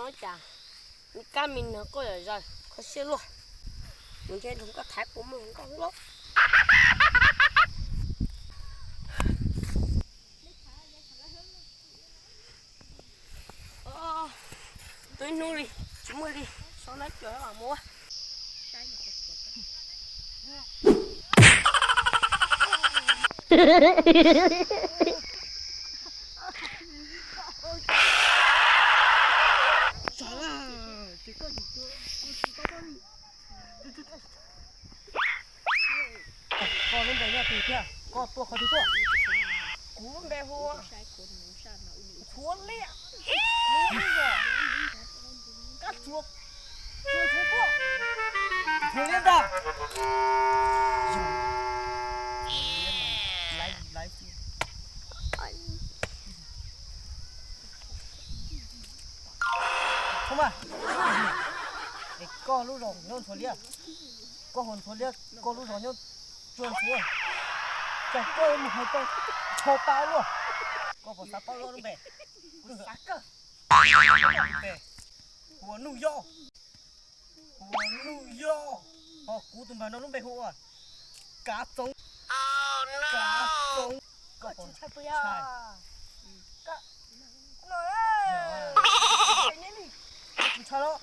Cas me kab me noog koj yam zaws kho siab luaj, mus ntshe nrog koj thaiv puas muaj hluas nkauj loj. Twb hnub li tsis muaj li, so nab cuam mam mus. Koj lub npe nyob twg thiab? Koj tuaj qhov twg tuaj? Kuv lub npe hu ua Ntxhuav Liab. Kab Ntxhuav, Ntxhuav Liab ntag. Thov mas, es koj lub zos nyob Ntxhuav Liab, koj hu Ntxhuav Liab, koj lub zos nyob Tsuas Ntxhuav, cas koj mus hais tau txog tau luaj? Koj puas xav paub lub npe? Kuv xav kawg. Npe hu ua Nuj Yob, hu ua Nuj Yob. Ho kuv tus npawg no lub npe hu ua Kav Txoov, Kav Txoov. Koj puas ntshai? Ntshai los?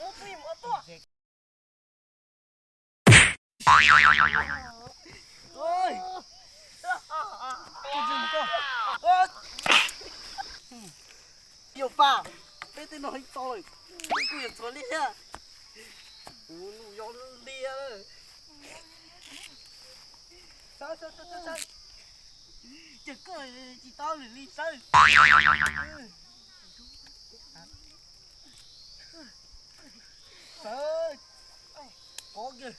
Yog pas, peb tej no ib txo lawm, kuj yog Ntxhuav Liab thiab. Kuv Nuj Yob Liab. Sawv, sawv, sawv, sawv, sawv. Ces koj tsis tau lwm li sawv. Sawv, kov kiag.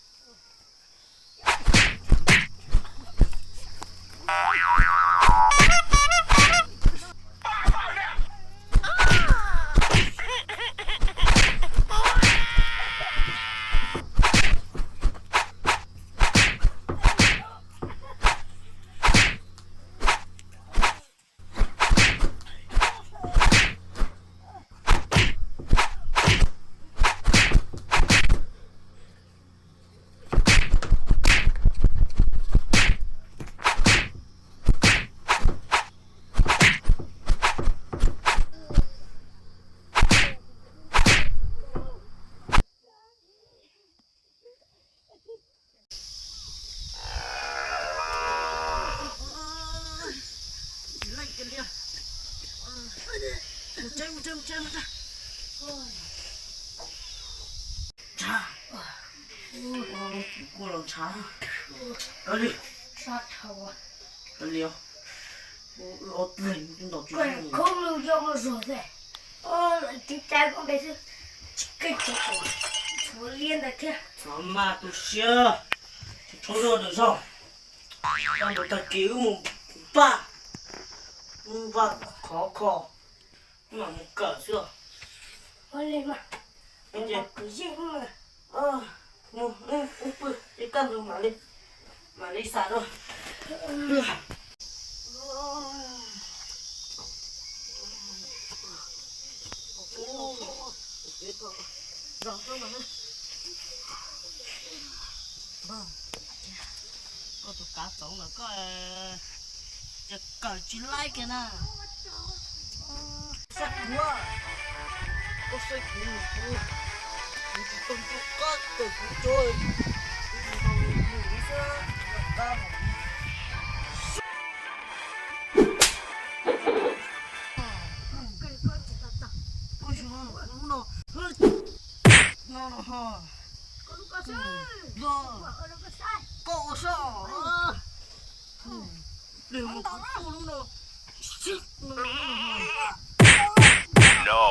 Ntshav, kuj los ntshav li. Ntshav dhau li os. Ob tug ntaus tsis zoo. Khoob lug yog ua zog xwb. Lawv tiv cai koj npe xwb, tsis keej tsis ua, tshuav liab ntawd thiab. Txhob maj tu siab, tsis tshoob zog ntawm zog. Tag npaum tag kis wb mus npaj, wb npaj khov kho, wb mam mus kawm xwb. Ua li mas, kwv yeej mus, wb pw ib kaj ntug mam li, mam li xav dua. Koj tus kav txoov lawm koj, ces kawm tsis laib kiag na. Saib kuv, koj saib kuv, kuv, kuv tsis tau ntuj qab kawm kuv cov, kuv mus tau mus xwb, yog qab mas kuv Koj ua lub no, no no ho, no, koj ua soj, pliag mus kuv tuaj lub no. No.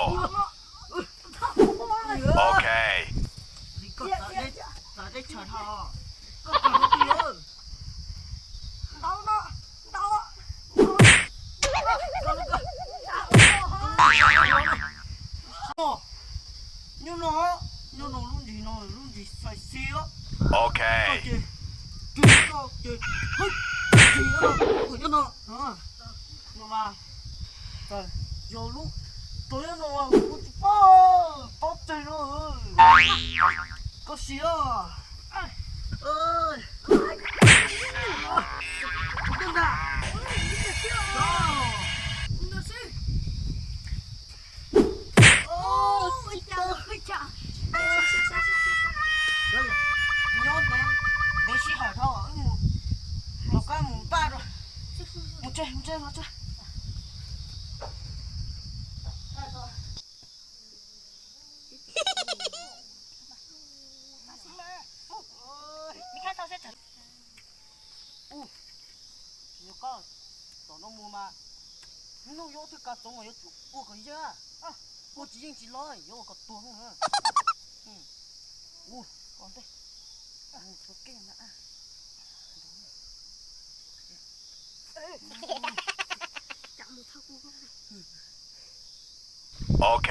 Ok. Vim koj txav teb chaws dhau, koj txav no twg yog? Nyob no, nyob no lub ntsis no lub ntsis xais xi os. Ok. Ces, ces, ces, nyob no, nyob no, no mas, yog lub, Tus nyob no kuv tsis paub, paub tseg no. Koj sim os. Nyob ntawd, ntev sij hawm dhau, wb mus, los koj mus npaj rau. Mus tsev, mus tsev, mus tsev. Ub, tsis yog koj, tom no mus mas, hnub yuav ua twg kav txoov mas yuav tsum ua kom yeej, ua tsis yeej tsis los yuav ua kom tuag. Ub, ua ntej, mus txhua kej na. Ok.